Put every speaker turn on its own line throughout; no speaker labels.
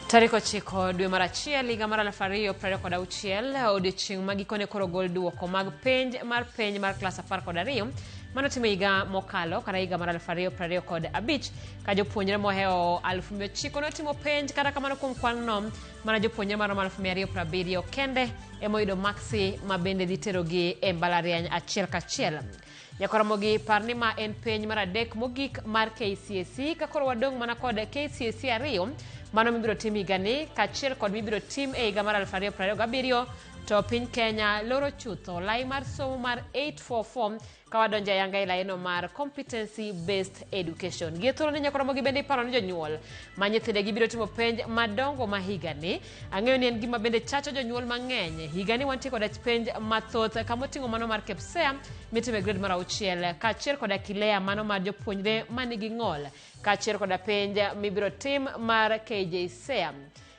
Tarik 9 dwe mar 1 higa mar 2026, odiechieng' ma gikone koro gol duoko mag penj mar klas 12 manotim e higa mokalo kata higa mar 2025, ka jopuonjre mohewo 900,000 notimo penj. Kata kamano, kuom kwan no, mana jopuonjre maromo 270,000 kende emoyudo maksi ma bende dhi terogi e mbalariany achiel kachiel. Nyakoromogi par ni ma en penj mar adek mogik mar KCSE, ka koro wadong' mana kod KCSE 2, mano mibiro tim higani kaachiel kod mibiro tim e higa mar 2027, to piny Kenya loro chutho lai mar somo mar 844 ka wadonjo ayanga e laino mar competency based education. Gi e thuolo ni, nyakoromogi, bende iparo ni jonyuol ma nyithindegi biro timo penj madongo ma higani, ang'eyo ni en gima bende chacho jonyuol mang'eny. Higani wantie koda penj mathoth, kamoting'o mano mar KPSEA mitimo e grade mar 6, kaachiel koda KILEA, mano mar jopuonjre manigi ng'ol, kaachiel koda penj mibiro tim mar KJSEA,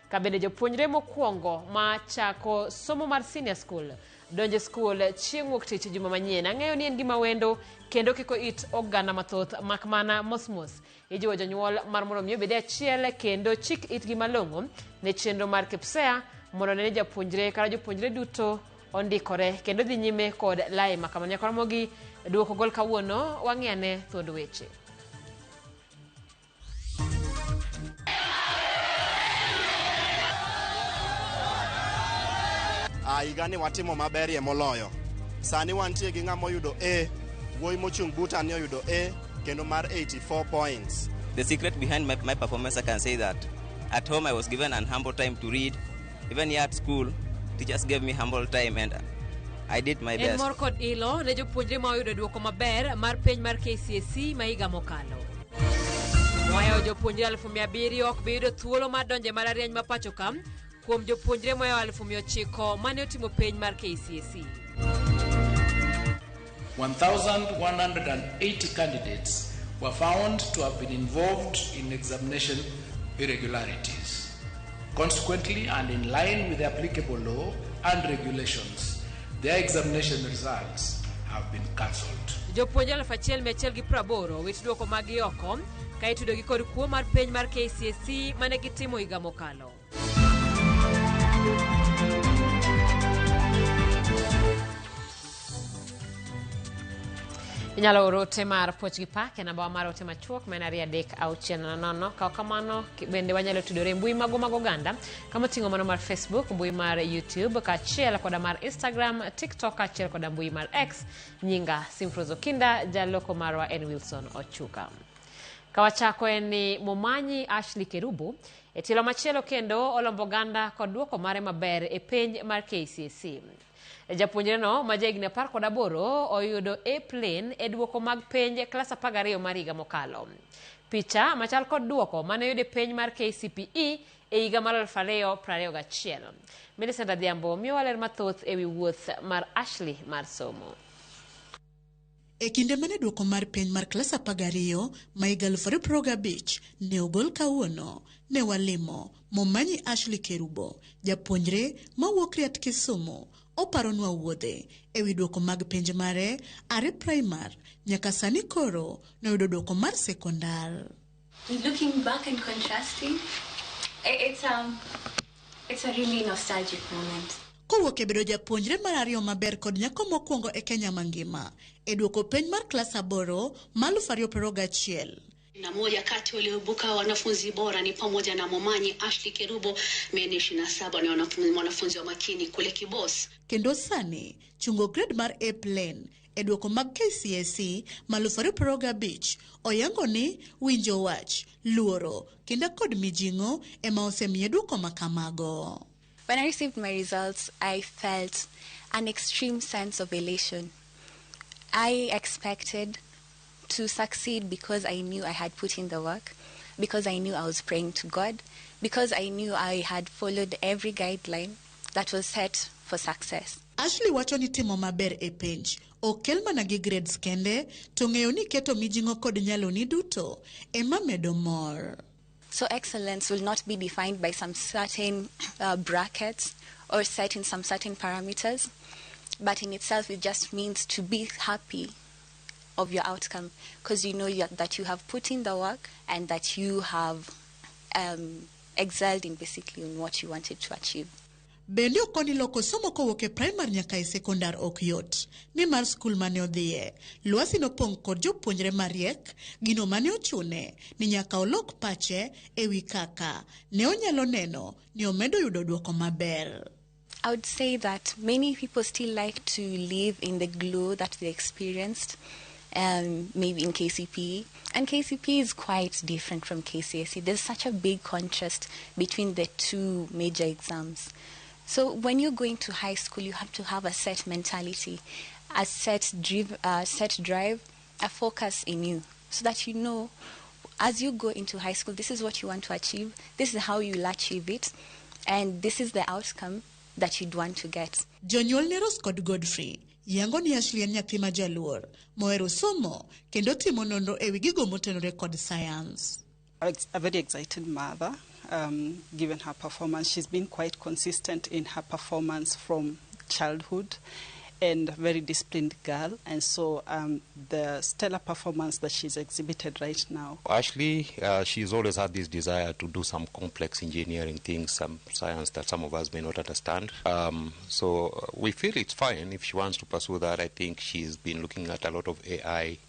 ka bende jopuonjre mokwongo ma chako somo mar senior school donjo e skul chieng' wuok tich juma manyien. Ang'eyo ni en gima wendo kendo kiko it oganda mathoth, mak mana mosmos ijiwo jonyuol mar mondo mi obed e achiel kendo chik itgi malong'o ne chenro mar KPSEA mondo ne ni japuonjre kata jopuonjre duto ondikore kendo dhi nyime kod lai makamano. Nyakoromogi, duoko gol kawuono, wang'i ane thuond weche.
Ah, higani watimo maberie moloyo. Sani wantie gi ng'ama oyudo A, wuoyi mochung' buta ni oyudo A kendo mar 84 points.
The secret behind my performance, I can say that at home I was given an humble time to read. Even here at school, teachers gave me humble time and I did my
En
best.
mor kod ilo ne jopuonjre ma oyudo duoko maber mar penj mar KCSE ma higa mokalo. Mohewo jopuonjre 700,000 ok bi yudo thuolo mar donjo e mbalariany ma pacho ka, kuom jopuonjre mohewo 900,000 mane otimo penj mar KCSE.
1,180 candidates were found to have been involved in examination irregularities. Consequently, and in line with the applicable law and regulations, their examination results have been cancelled.
Jopuonjre 1,180 wit duoko maggi oko ka itudogi kod kuo mar penj mar KCSE mane gitimo higa mokalo. Inyalo oro ote mar puoch gi pak e namba mar ote machuok ma en 23600. Kaw kamano, bende wanyalo tudore e mbui mago mag oganda, kama oting'o mano mar Facebook, mbui mar YouTube, kaachiel koda mar Instagram, TikTok, kaachiel koda mbui mar X. Nyinga Simfrozo Kinda, jaloko marwa en Wilson Ochuka. Kawachako en ni Momanyi Ashley Kerubo e tielo machielo kendo olombo oganda kod duoko mare maber e penj mar KCSE. Japuonjre no ma jahigni 18 oyudo A plain e duoko mag penj klas 12 mar higa mokalo. Picha machal kod duoko mane oyud e penj mar KCPE e higa mar 2021. Millicent Adhiambo miyowa ler mathoth ewi wuoth mar Ashley mar somo.
E kinde mane duoko mar penj mar klas 12 ma higa 2025 ne ogol kawuono, ne walimo Momanyi Ashley Kerubo, japuonjre mawuok Riat Kisumu. Oparonwa wuodhe ewi duoko mag penj mare are primar nyaka sani koro noyudo duoko mar sekondar.
Looking back and contrasting, it's a really nostalgic moment.
Kowuok e bedo japuonjre mar ariyo maber kod nyako mokwongo e Kenya mangima e duoko penj mar klas 8 ma 2021.
Na moja kati walioibuka wanafunzi bora ni pamoja na Momanyi Ashley Kerubo 427, ni mwanafunzi wa makini kule Kibos.
Kendo sani chungo grade mar A plain e duoko mag KCSE ma 2025, oyango ni winjo wach, luoro, kinda kod mijing'o ema osemiye duoko makamago.
When I received my results, I felt an extreme sense of elation. I expected to succeed because I knew I had put in the work, because I knew I was praying to God, because I knew I had followed every guideline that was set for success.
Ashley wacho ni timo maber e penj ok kel mana gi grades kende, to ng'eyo ni keto mijing'o kod nyaloni duto ema medo mor.
So excellence will not be defined by some certain brackets or set in some certain parameters, but in itself it just means to be happy of your outcome because you know that you have put in the work and that you have excelled in basically in what you wanted to achieve.
Bende okoni loko somo kowuok e primary nyaka e sekondar ok yot, nimar skul mane odhiye, Lwasi nopong' kod jopuonjre mariek, gino mane ochune ni nyaka olok pache e wi kaka ne onyalo neno ni omedo yudo duoko maber.
I would say that many people still like to live in the glow that they experienced, maybe in KCPE. And KCPE is quite different from KCSE. There's such a big contrast between the two major exams. So when you're going to high school, you have to have a set mentality, a set drive, a focus in you, so that you know as you go into high school, this is what you want to achieve, this is how you'll achieve it, and this is the outcome that you'd want to get.
Jonyuol ne Rose kod Godfrey yango ni Ashley en nyathi ma jaluor, mohero somo kendo timo nonro ewi gigo motenore kod science.
A very excited mother, given her performance. She's been quite consistent in her performance from childhood and a very disciplined girl. And so the stellar performance that she's exhibited right now.
Ashley, she's always had this desire to do some complex engineering things, some science that some of us may not understand. So we feel it's fine if she wants to pursue that. I think she's been looking at a lot of AI.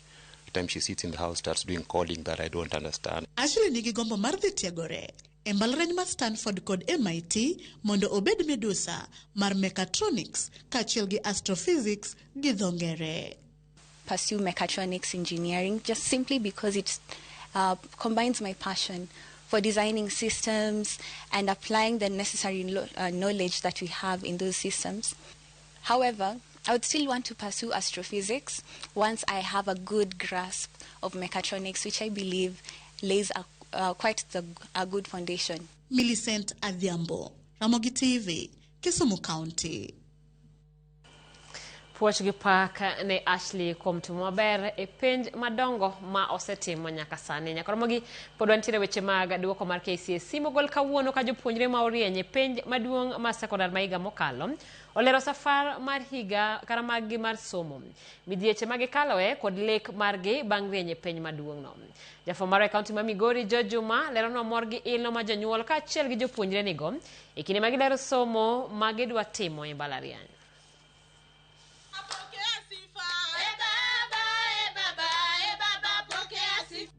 The time she sits in the house, starts doing coding that I don't understand.
Ashley nigi gombo mar dhi tiegore e mbalariany mar Stanford kod MIT mondo obed midusa mar mechatronics kaachiel gi astrophysics gi dho ngere.
Pursue mechatronics engineering just simply because it combines my passion for designing systems and applying the necessary knowledge that we have in those systems. However, I would still want to pursue astrophysics once I have a good grasp of mechatronics, which I believe lays quite a good foundation.
Millicent Adhiambo, Ramogi TV, Kisumu County.
Puoch gi pak ne Ashley kuom timo maber e penj madongo ma osetimo nyaka sani. Nyaka Ramogi pod wantiere weche mag duoko mar KCSE mogol kawuono ka jopuonjre ma orieny e penj maduong' mar sekondar ma higa mokalo olero safar mar higa kara maggi mar somo, midhieche ma gikaloe kod lek margi bang' rieny e penj maduong' no. Jafwambo marwa e kaunti ma Migori George Juma leronwa mor gi ilo ma jonyuol kaachiel gi jopuonjre nigo e kinde ma gilero somo ma gidwa timo e mbalariany.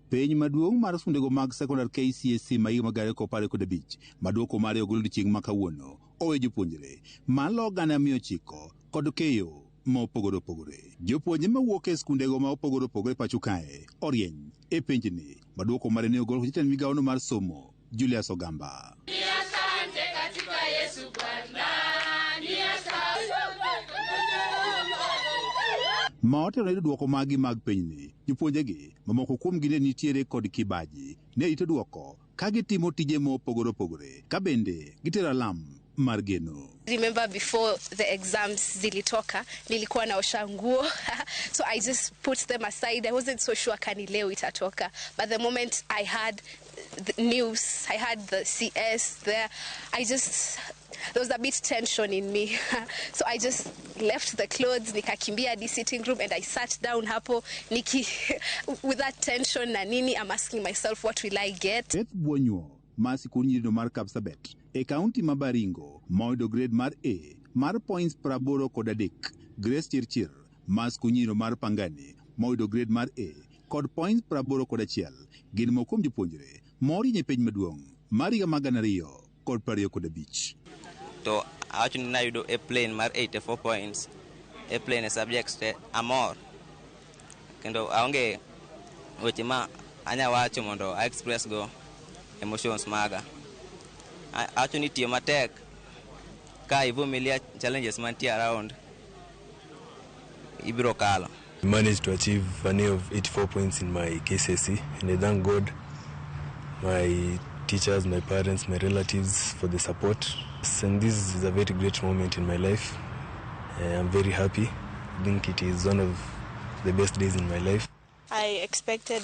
Piny maduong' mar skundego mag sekondar KCSE ma higa mar 2025 ma duoko mare ogol odiechieng' ma kawuono owe jopuonjre malo 900 kod keyo mopogore opogore. Jopuonjre mawuok e skundego ma opogore opogore pacho kae orieny e penjni ma duoko mare ne ogol jatend migawono mar somo Julius Ogamba. Ma otelo ne duoko magi mag pinyni, jopuonjegi mamoko kuomgi ne nitiere kod kibaji ne rito duoko ka gitimo tije mopogore opogore ka bende gitero alam mar geno.
Remember before the exams zilitoka, nilikuwa naosha nguo. So I just put them aside. I wasn't so sure kani leo itatoka. But the moment I had the news, I had the CS there, there was a bit tension in me. So I just left the clothes, nikakimbia the sitting room, and I sat down hapo, niki, with that tension na nini, I'm asking myself, what will I get?
Beth Buonyuo, ma sikund nyirindo mar Kapsabet, e kaunti ma Baringo, ma oyudo grade mar A mar points 83. Grace Chirchir, ma sikund nyirindo mar Pangani, ma oyudo grade mar A kod points 81, gin moko kuom jopuonjre ma orieny e penj maduong' mar higa mar 2025.
To awacho ni nayudo A plane mar 84 points, A plane e subjects te amor. Kendo aonge weche ma anya wacho mondo a express go emotions maga. Awacho ni tiyo matek ka ivumilia challenges mantie around ibiro kalo.
I managed to achieve an A of 84 points in my KCSE, and I thank God, my teachers, my parents, my relatives for the support. And this is a very great moment in my life. I'm very happy. I think it is one of the best days in my life.
I expected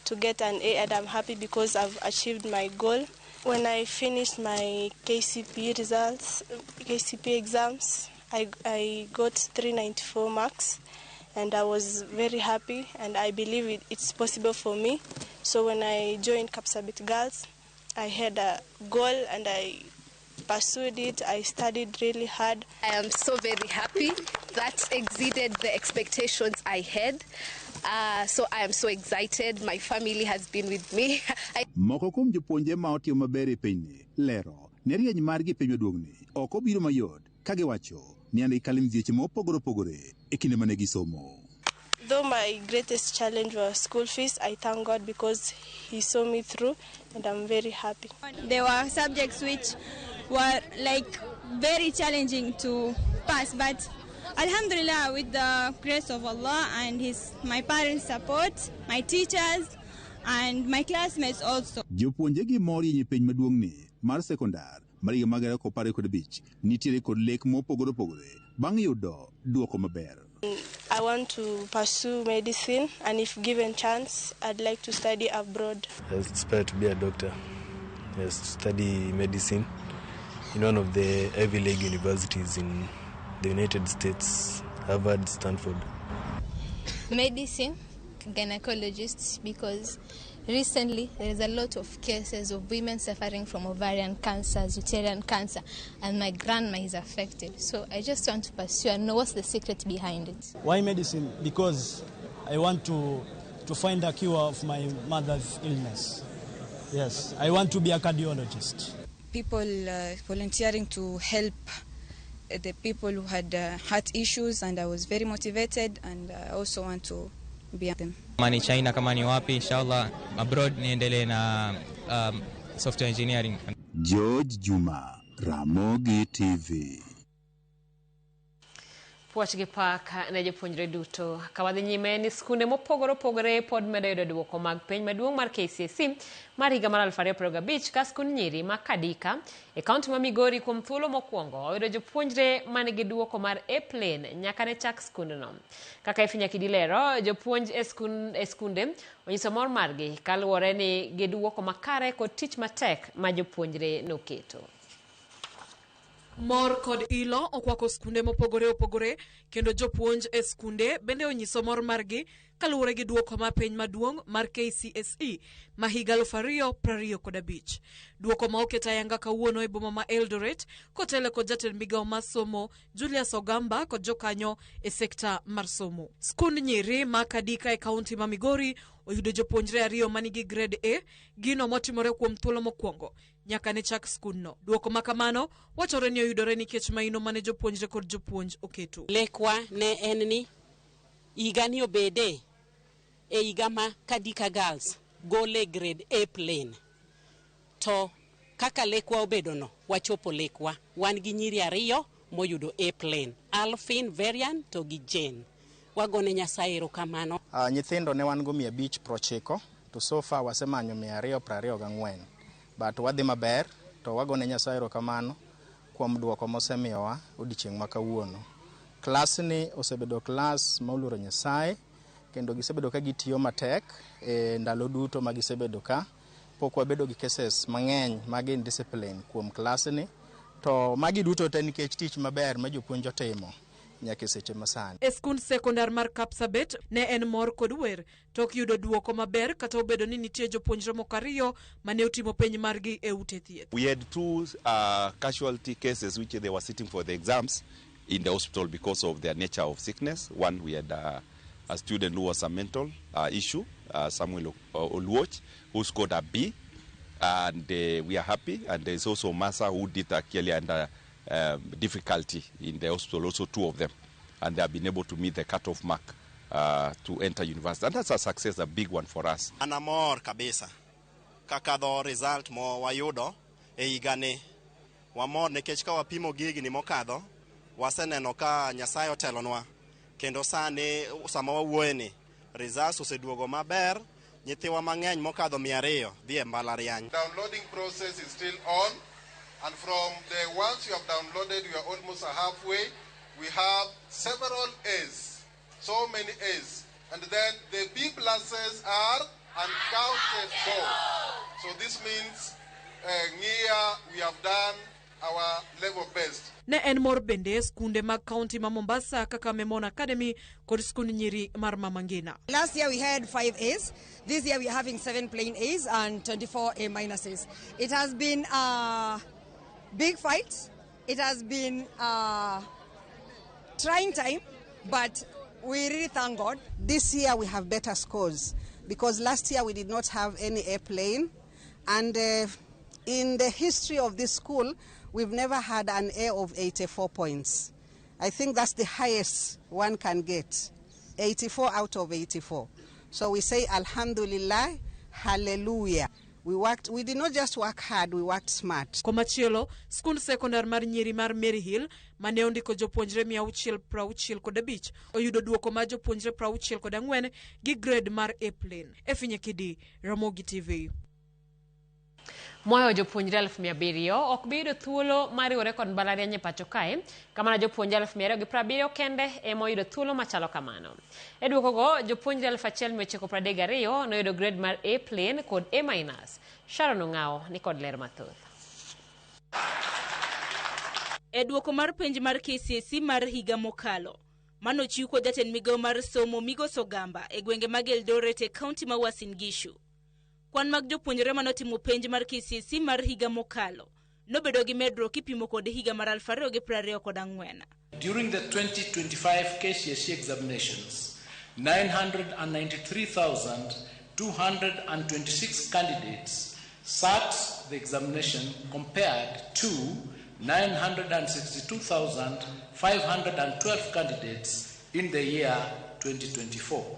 to get an A, and I'm happy because I've achieved my goal. When I finished my KCPE results, KCPE exams, I got 394 marks, and I was very happy, and I believe it's possible for me. So when I joined Kapsabet Girls, I had a goal and I pursued it. I studied really hard.
I am so very happy. That exceeded the expectations I had. So I am so excited. My family has been with me.
Moko kuom jopuonje ma otimo maber e pinyni lero ne rieny margi e piny maduong'ni ok obiro mayot ka giwacho ni ane gikalo e midhieche mopogore opogore e kinde mane gisomo.
Though my greatest challenge was school fees, I thank God because He saw me through and I'm very happy.
There were subjects which were like very challenging to pass, but Alhamdulillah, with the grace of Allah and my parents' support, my teachers and my classmates also.
Jopuonje gi mor rieny e piny maduong'ni mar sekondar mar higa mag 2025 nitiere kod lek mopogore opogore bang' yudo duoko maber.
I want to pursue medicine, and if given chance, I'd like to study abroad.
I aspire to be a doctor. Yes, to study medicine in one of the Ivy League universities in the United States, Harvard, Stanford.
Medicine, gynecologists, because recently there is a lot of cases of women suffering from ovarian cancers, uterine cancer, and my grandma is affected. So I just want to pursue and know what's the secret behind it.
Why medicine? Because I want to find a cure of my mother's illness. Yes, I want to be a cardiologist.
People volunteering to help the people who had heart issues, and I was very motivated, and I also want to be them.
Kama ni China, kama ni wapi, inshallah abroad niendelee na software engineering.
George Juma, Ramogi TV.
Puoch gi pak ne jopuonjre duto. Ka wadhi nyime ni skunde mopogore opogore pod medo yudo duoko mag penj maduong' mar KCSE mar higa mar 2025 ka skund nyiri ma Kadika e kaunti ma Migori kuom thuolo mokwongo oyudo jopuonjre manigi duoko mar A plain nyaka ne chak skundno. Kaka Ifinya Kidilero, jopuonj e skunde onyiso mor margi kaluwore ni gi duoko makare kod tich matek ma jopuonjre noketo.
Mor kod ilo okwako skunde mopogore opogore kendo jopuonj e skunde bende onyiso mor margi kaluwore gi duoko ma piny maduong' mar KCSE ma higa 2025. Duoko ma oket ayanga kawuono e boma ma Eldoret kotelo kod jatend migawo mar somo Julius Ogamba kod jokanyo e sekta mar somo. Skund nyiri ma Kadika e kaunti ma Migori oyudo jopuonjre ariyo manigi grade A, gino motimore kuom thuolo mokwongo nyaka ne chak skundno. Duoko ma kamano wachore ni oyudore nikech maino mane jopuonjre kod jopuonj oketo.
Lekwa ne en ni higa ni obede e higa ma Kadika Girls gole grade A plain. To kaka lekwa obedono, wachopo lekwa. Wan gi nyiri ariyo moyudo A plain, Alfin Verian to gi Jane. Wagone Nyasaye erokamano.
Nyithindo ne wan go 590 to so far wasemanyo 224. But wadhi maber to wagone Nyasaye erokamano kuom duoko mosemiyowa odiechieng' ma kawuono. Klas ni osebedo klas ma oluoro Nyasaye kendo gisebedo ka gitiyo matek e ndalo duto ma gisebedo ka. Pok wabedo gi cases mang'eny mag indiscipline kuom klas ni, to magi duto te nikech tich maber ma jopuonj otimo nyaka e seche masani.
E skund sekondar mar Kapsabet ne en mor kod wer tok yudo duoko maber kata obedo ni nitie jopuonjre moko ariyo mane otimo penj margi e ute thieth.
We had two casualty cases which they were sitting for the exams in the hospital because of their nature of sickness. One, we had a student who was a mental issue, Samuel Oluoch, who scored a B, and we are happy. And there is also Masa who did actually under difficulty in the hospital, also two of them, and they have been able to meet the cutoff mark to enter university. And that's a success, a big one for us.
An amor kabisa kakadho result mo wayudo e higani. Wamor nikech ka wapimo gigni mokadho, waseneno ka Nyasaye otelonwa, kendo sani sama wawuoye ni results oseduogo maber, nyithiwa mang'eny mokadho 200 dhi e mbalariany.
Downloading process is still on, and from the ones you have downloaded, we are almost halfway. We have several A's, so many A's, and then the B pluses are uncounted for. So this means here we have done our level best.
Ne en mor bende skunde mag kaunti ma Mombasa kaka Memon Academy kod skund nyiri mar Mama Ngina.
Last year we had 5 A's.
This year we are having 7 plain A's and 24 A minuses. It has been a big fight. It has been a trying time, but we really thank God.
This year we have better scores because last year we did not have any A plane, and in the history of this school, we've never had an A of 84 points. I think that's the highest one can get, 84 out of 84. So we say Alhamdulillah, Hallelujah. We did not just work hard, we worked smart.
Komachielo, skund sekondar mar nyiri mar Maryhill mane ondiko jopuonjre 665 oyudo duoko mar jopuonjre 64 gi grade mar A plane. Efinye Kidi, Ramogi TV.
Moyo jopuonjre 700,000 ok bi yudo thuolo mar riwore kod mbalariany e pacho kae, kamano jopuonjre 270 kende ema oyudo thuolo machalo kamano. E duokogo, jopuonjre 1932 noyudo grade mar A plane kod A minus. Sharon Ong'ao ni kod ler mathoth.
E duoko mar penj mar KCSE mar higa mokalo, manochiw kod jatend migawo mar somo Migosi Ogamba e gwenge mag Eldoret e kaunti ma Uasin Gishu. Kwan mag jopuonjre manotimo penj mar KCSE mar higa mokalo nobedo gi medruok kipimo kod higa mar 2024.
During the 2025 KCSE examinations, 993,226 candidates sat the examination compared to 962,512 candidates in the year 2024.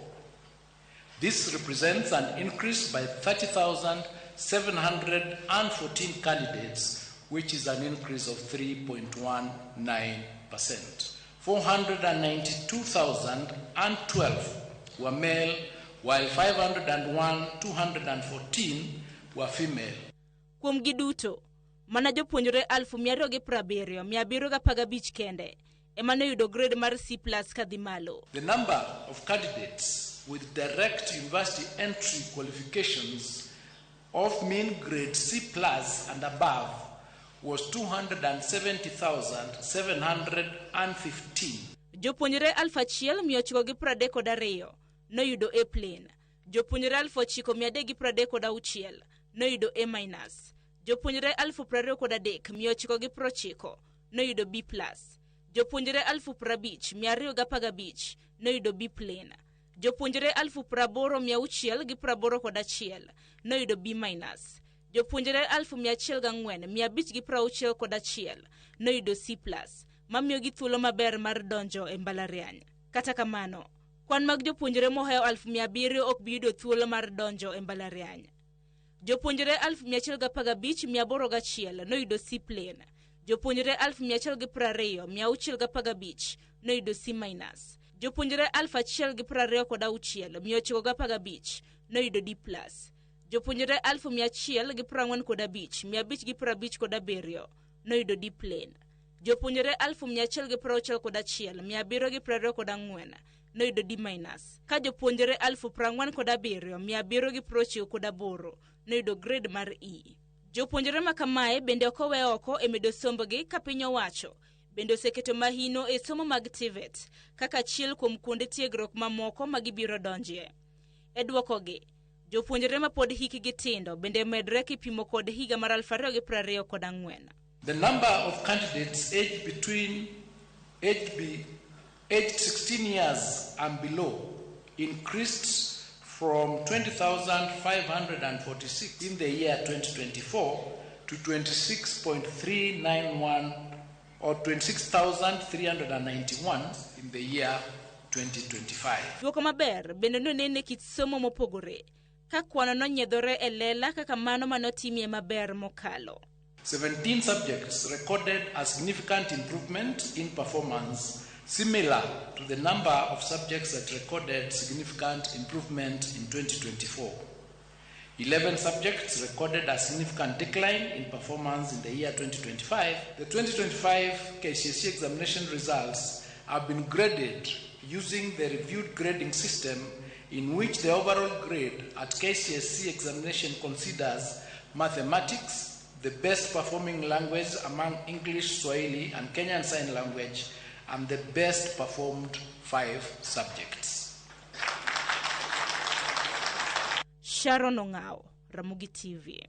This represents an increase by 30,714 candidates, which is an increase of 3.19%. 492,012 were male, while 501,214 were female.
Kuom giduto, mana jopuonjre 270,715 kende ema noyudo grade mar C+ kadhi malo.
The number of candidates with direct university entry qualifications of mean grade C+ and above was 270,715.
Jopuonjre 1,932 noyudo A plane. Jopuonjre 9,336 noyudo A minus. Jopuonjre 23,990 noyudo B+. Jopuonjre 50,215 noyudo B plane. Jopuonjre 80,681 noyudo B minus. Jopuonjre 104,561 noyudo C+, mamiyogi thuolo maber mar donjo e mbalariany. Kata kamano, kwan mag jopuonjre mohewo 700,000 ok bi yudo thuolo mar donjo e mbalariany. Jopuonjre 115,801 noyudo C plane. Jopuonjre 120,615 noyudo C minus. Jopuonjre 1,026,915 noyudo D+. Jopuonjre 1,145,557 noyudo D plane. Jopuonjre 1,161,724 noyudo D minus. Ka jopuonjre 47,798 noyudo grade mar E. Jopuonjre ma kamae bende ok owe oko e medo sombgi ka piny owacho bende oseketo mahino e somo mag TVET kaka achiel kuom kuonde tiegruok mamoko ma gibiro donjie. E duokogi, jopuonjre ma pod hikgi tindo bende medre kipimo kod higa mar 2024.
The number of candidates aged between aged 16 years and below increased from 20,546 in the year 2024 to 26.391 or 26,391 in the year 2025.
Duoko maber bende nonene kit somo mopogore ka kwano nonyiedhore e lela kaka mano manotimie maber mokalo.
17 subjects recorded a significant improvement in performance, similar to the number of subjects that recorded significant improvement in 2024. 11 subjects recorded a significant decline in performance in the year 2025. The 2025 KCSE examination results have been graded using the reviewed grading system, in which the overall grade at KCSE examination considers mathematics, the best performing language among English, Swahili, and Kenyan Sign Language, and the best performed 5 subjects.
Sharon Ong'ao, Ramogi TV.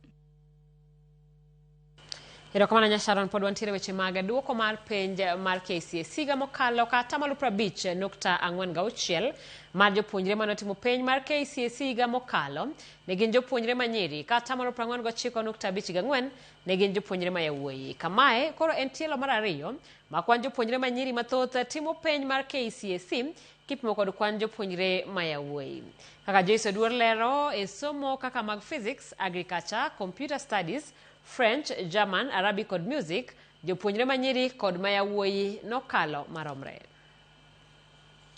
Erokamano nya Sharon, pod wantiere weche mag duoko mar penj mar KCSE higa mokalo ka atamalo 50.46 mar jopuonjre mane otimo penj mar KCSE higa mokalo ne gin jopuonjre manyiri ka atamalo 49.54 ne gin jopuonjre ma yawuoyi. Kamae koro en tielo mar ariyo ma kwan jopuonjre manyiri mathoth timo penj mar KCSE kipimo kod kwan jopuonjre ma yawuoyi. Kaka Joyce Oduor lero e somo kaka mag physics, agriculture, computer studies, French, German, Arabic kod music, jopuonjre manyiri kod ma yawuoyi nokalo maromre.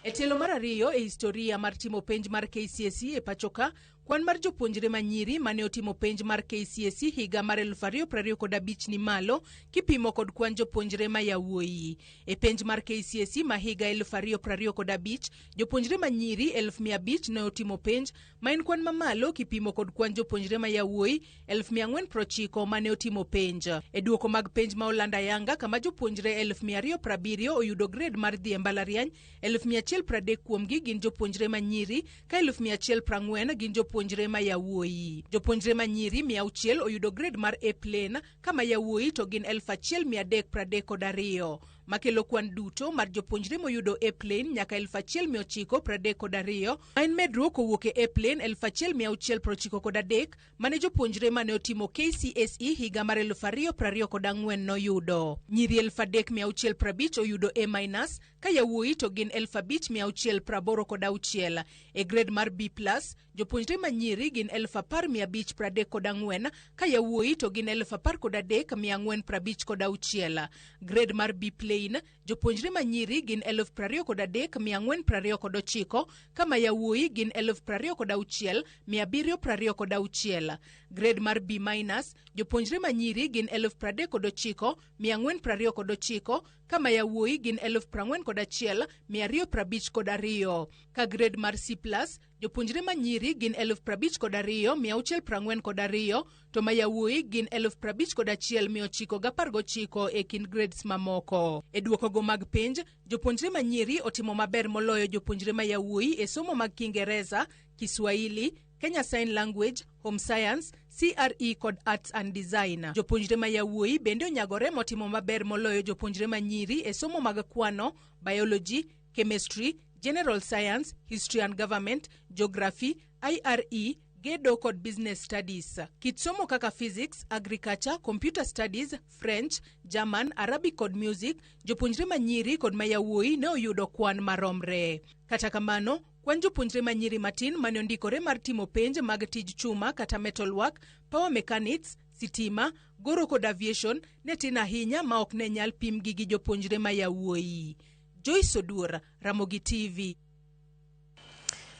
E tielo mar ariyo e historia mar timo penj mar KCSE e pachoka, kwan mar jopuonjre manyiri mane otimo penj mar KCSE higa mar 2025 ni malo kipimo kod kwan jopuonjre ma yawuoyi. E penj mar KCSE ma higa 2025, jopuonjre manyiri 500,000 ne otimo penj, ma en kwan mamalo kipimo kod kwan jopuonjre ma yawuoyi 490,000 mane otimo penj. E duoko mag penj ma oland ayanga kama jopuonjre 270,000 oyudo grade mar dhi e mbalariany, 130,000 kuomgi gin jopuonjre manyiri ka 140,000 gin jopuonjre ma yawuoyi. Jopuonjre manyiri 600 oyudo grade mar A plain kama yawuoyi to gin 1332, makelo kwan duto mar jopuonjre moyudo A plain nyaka 1932, ma en medruok kowuok e A plain 1693 mane jopuonjre mane otimo KCSE higa mar 2024 noyudo. Nyiri 3650 oyudo A minus ka yawuoyi to gin 5686. E grade mar B plus, jopuonjre manyiri gin 10534 ka yawuoyi to gin 13456. Grade mar B plain, jopuonjre manyiri gin 23429 kama yawuoyi gin 26726. Grade mar B minus, jopuonjre manyiri gin 39429 kama yawuoyi gin 41252. Ka grade mar C plus, jopuonjre manyiri gin 52642 to ma yawuoyi gin 51919 e kind grades mamoko. E duokogo mag penj, jopuonjre manyiri otimo maber moloyo jopuonjre ma yawuoyi e somo mag Kiingereza, Kiswahili, Kenya Sign Language, Home Science, CRE kod Arts and Design. Jopuonjre ma yawuoyi bende onyagore motimo maber moloyo jopuonjre manyiri e somo mag kwano, biology, chemistry, General Science, History and Government, Geography, IRE, Gedo kod Business Studies. Kit somo kaka Physics, Agriculture, Computer Studies, French, German, Arabic kod Music, jopuonjre manyiri kod ma yawuoyi ne oyudo kwan maromre. Kata kamano, kwan jopuonjre manyiri matin mane ondikore mar timo penj mag tij chuma kata metalwork, power mechanics, sitima, goro kod aviation ne tin ahinya ma ok ne nyal pimgi gi jopuonjre ma yawuoyi. Joyce Oduor, Ramogi TV.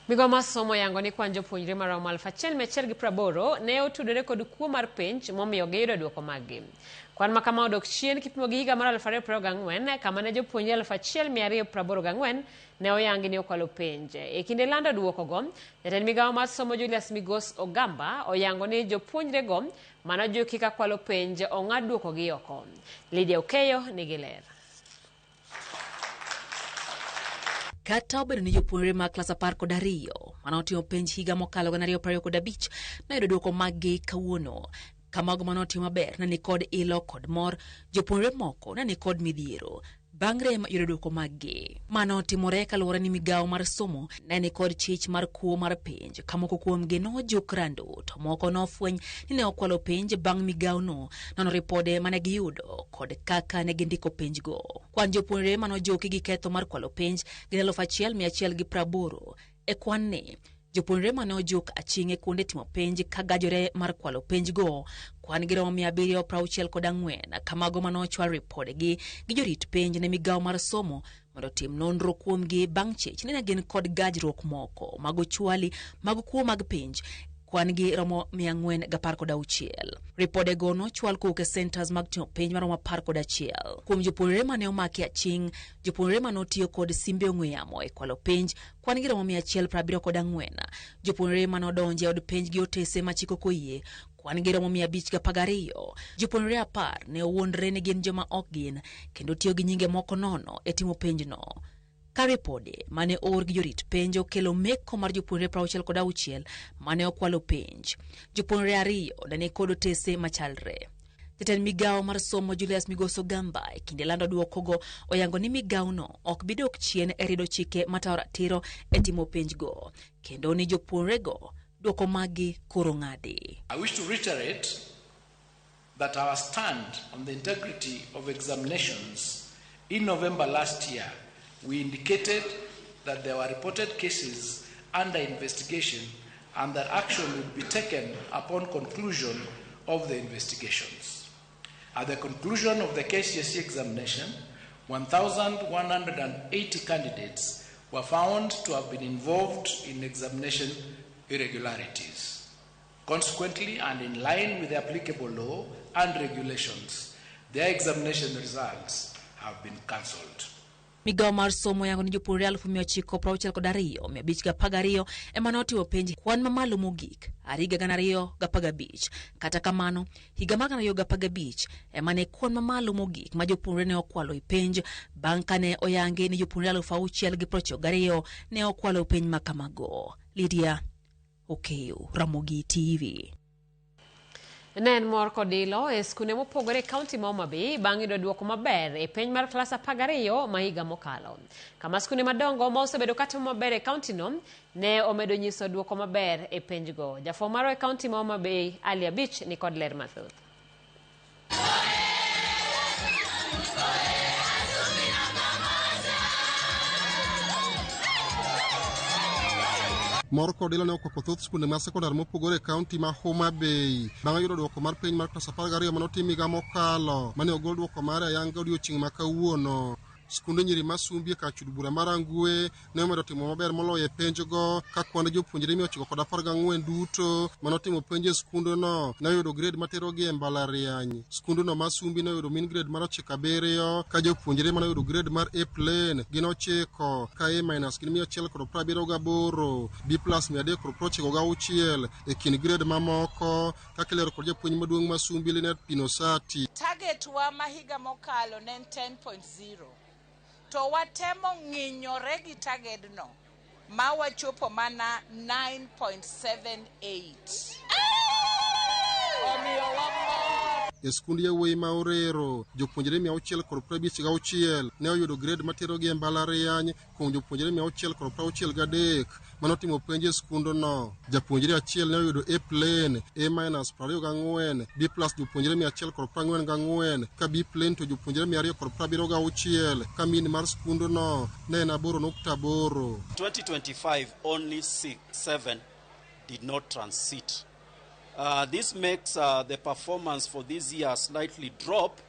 Migawo mar somo yango ni kwan jopuonjre maromo 1180 ne otudore kod kuo mar penj momiyo giyudo duoko maggi. Kwan ma kama odok chien kipimo gi higa mar 2024 kama ne jopuonjre 1284 ne oyangi ni okwalo penj. E kinde lando duokogo, jatend migawo mar somo Julius Migos Ogamba oyango ni jopuonjrego manojuki ka kwalo penj ong'ad duokogi oko. Lydia Okeyo nigi ler.
Kata obedo ni jopuonjre mag klas 12 mane otimo penj higa mokalo 2025 noyudo duoko maggi kawuono, kamago mane otimo maber ne nikod ilo kod mor, jopuonjre moko ne nikod midhiero bang' rem yudo duoko maggi. Mano otimore kaluwore ni migawo mar somo ne nikod chich mar kuo mar penj, ka moko kuomgi nojuk rando to moko nofweny ni ne okwalo penj bang' migawono nono ripode mane giyudo kod kaka ne gindiko penjgo. Kwan jopuonjre manojuki gi ketho mar kwalo penj gin 1180. E kwan ni, jopuonjre mane ojuk aching' e kuonde timo penj ka gajore mar kwalo penjgo kwan gi romo 764, kamago mane ochwal ripodegi gi jorit penj ne migawo mar somo mondo otim nonro kuomgi bang' chich ni ne gin kod gajruok moko mag ochwali mag kuo mag penj. Kwan gi romo 416. Ripodego nochwal kowuok e centers mag timo penj maromo 11. Kuom jopuonjre mane omaki aching', jopuonjre mane otiyo kod simbe ong'we yamo e kwalo penj kwan gi romo 174. Jopuonjre mane odonjo e od penj gi otese ma chik ok oyie kwan gi romo 512. Jopuonjre 10 ne owuondre ni gin joma ok gin kendo tiyo gi nyinge moko nono e timo penjno. Ka ripode mane oor gi jorit penj okelo meko mar jopuonjre 66 mane okwalo penj. Jopuonjre 2 ne nikod otese machalre. Jatend migawo mar somo Julius Migos Ogamba e kinde lando duokogo oyango ni migawono ok bi dok chien e rido chike matayo ratiro e timo penjgo, kendo ni jopuonjrego duoko maggi koro ng'adi.
I wish to reiterate that our stand on the integrity of examinations in November last year, we indicated that there were reported cases under investigation and that action would be taken upon conclusion of the investigations. At the conclusion of the KCSE examination, 1,180 candidates were found to have been involved in examination irregularities. Consequently, and in line with the applicable law and regulations, their examination results have been cancelled.
Migawo mar somo yango ni jopuonjre 962,512 ema notimo penj kwan mamalo mogik higa 2015. Kata kamano, higa mar 2015 ema ne kwan mamalo mogik ma jopuonjre ne okwalo e penj bang' kane oyangi ni jopuonjre 6,092 ne okwalo penj makamago. Lydia Okeyo, Ramogi TV.
Ne en mor kod ilo e skunde mopogore e kaunti ma Homa Bay bang' yudo duoko maber e penj mar klas 12 ma higa mokalo. Kama skunde madongo ma osebedo katimo maber e kauntino ne omedo nyiso duoko maber e penjgo. Jafwambo marwa e kaunti ma Homa Bay, Ali Abich, ni kod ler mathoth.
Mor kod ilo ne okwako thoth skunde mag sekondar mopogore e kaunti ma Homa Bay bang' yudo duoko mar penj mar klas 12 manotim higa mokalo mane ogol duoko mare ayanga odiochieng' ma kawuono. Skunde nyiri ma Sumbi e kar chud bura mar Rangwe ne omedo timo maber moloyo e penjgo ka kwand jopuonjre 914 duto manotimo penj e skundno ne oyudo grade materogi e mbalariany. Skundno ma Sumbi ne oyudo mean grade mar 9.7 ka jopuonjre mane oyudo grade mar A plain gin 9 ka A minus gin 178, B plus 396 e kind grade mamoko kaka ilero kod japuonj maduong' ma Sumbi Linet Pinosati.
Target wa ma higa mokalo ne en 10.0 to watemo ng'inyore gi target no ma wachopo mana 9.78.
E skund yawuoyi ma Orero, jopuonjre 656 ne oyudo grade materogi e mbalariany kuom jopuonjre 663 manotimo penj e skundno. Japuonjre achiel ne oyudo A plain, A minus 24, B plus jopuonjre 144 ka B plain to jopuonjre 276 ka mean mar skundno ne en 8.8.
2025 only 7 did not transit. This makes the performance for this year slightly drop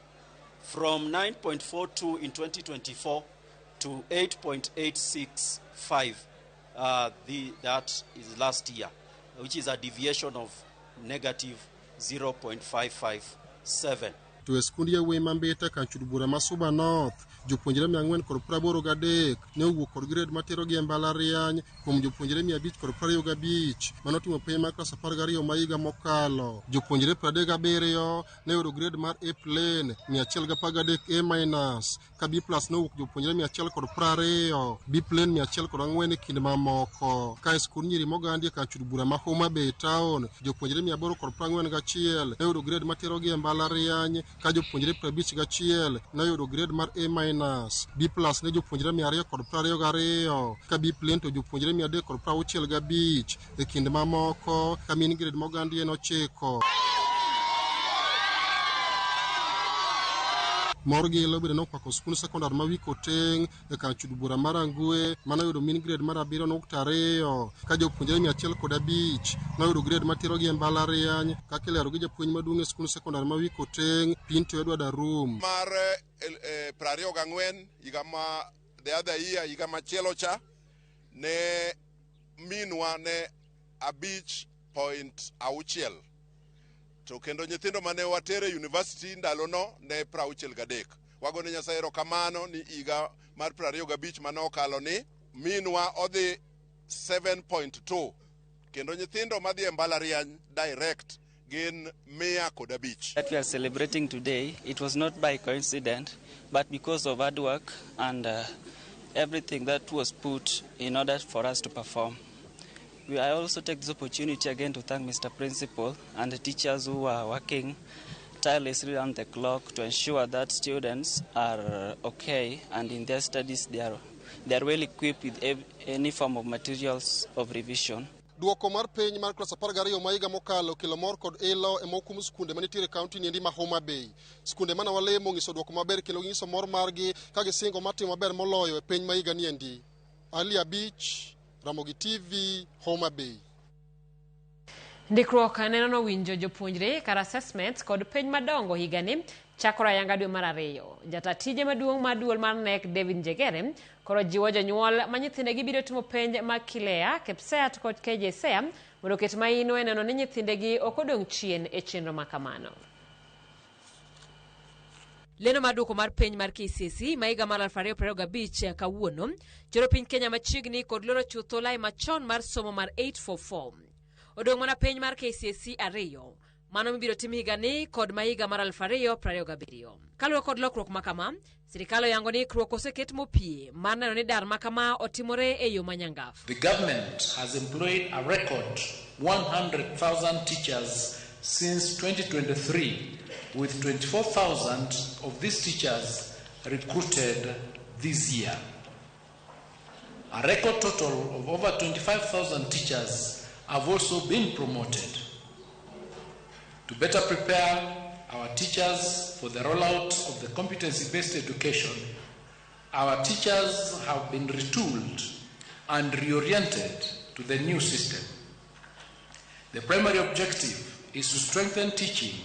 from 9.42 in 2024 to 8.865. That is last year, which is a deviation of negative 0.557.
To e skund yawuoyi ma Mbita kar chud bura ma Suba North, jopuonjre 483 ne owuok kod grade materogi e mbalariany kuom jopuonjre 525 manotimo penj mar klas 12 ma higa mokalo. Jopuonjre 37 ne oyudo grade mar A plain, 113 A minus, ka B plus nowuok jopuonjre 120, B plain 104 e kind mamoko. Ka e skund nyiri mogandi e kar chud bura ma Homa Bay Town, jopuonjre 841 ne oyudo grade materogi e mbalariany ka jopuonjre 51 ne oyudo grade mar A minus, B plus ne jopuonjre 222 ka B plain to jopuonjre 365 e kind mamoko ka mean grade mogandi en 9. Mor gi ilo bende nokwako skund sekondar ma Wikoteng' e kar chud bura mar Rangwe manoyudo mean grade mar 7.2 ka jopuonjre 105 noyudo grade materogi e mbalariany kaka ilero gi japuonj maduong' e skund sekondar ma Wikoteng' Pinto Edward Arum.
Mar 24 higa ma the other year higa machielo cha ne minwa ne 5.6 to kendo nyithindo mane watere university ndalono ne 63. Wagone Nyasaye erokamano ni higa mar 25 mane okalo ni minwa odhi 7.2 kendo nyithindo madhi e mbalariany direct gin 105.
That we are celebrating today, it was not by coincidence, but because of hard work and
everything that was put in order for us to perform. I also take this opportunity again to thank Mr. Principal and the teachers who are working tirelessly round the clock to ensure that students are okay and in their studies they are well equipped with any form of materials of revision.
Duoko mar piny mar klas 12 ma higa mokalo kelo mor kod ilo e moko kuom skunde manitiere e kaunti niendi ma Homa Bay. Skunde mana walemo nyiso duoko maber kendo nyiso mor margi ka gisingo mar timo maber moloyo e piny ma higa niendi. Ali Abich, Ramogi TV, Homa Bay.
Ndikruok neno nowinjo jopuonjre kar assessments kod penj madongo higani chakore ayanga dwe mar 2. Jata tije maduong' mar duol mar KNEC David Njegere koro jiwo jonyuol ma nyithindegi biro timo penj mag KILEA, KPSEA to kod KJSEA mondo oket maino e neno ni nyithindegi ok odong' chien e chenro ma kamano. Lendo mar duoko mar penj mar KCSE ma higa mar 2025 kawuono choro piny Kenya machiegni kod loro chutho lai machon mar somo mar 844. Odong' mana penj mar KCSE 2 mano mibiro tim higani kod ma higa mar 2027. Kaluwore kod lokruok ma kama, sirikal oyango ni ikruok oseket mopie mar neno ni dar ma kama otimore e yo manyangaf.
The government has employed a record 100,000 teachers since 2023, with 24,000 of these teachers recruited this year. A record total of over 25,000 teachers have also been promoted. To better prepare our teachers for the rollout of the competency-based education, our teachers have been retooled and reoriented to the new system. The primary objective is to strengthen teaching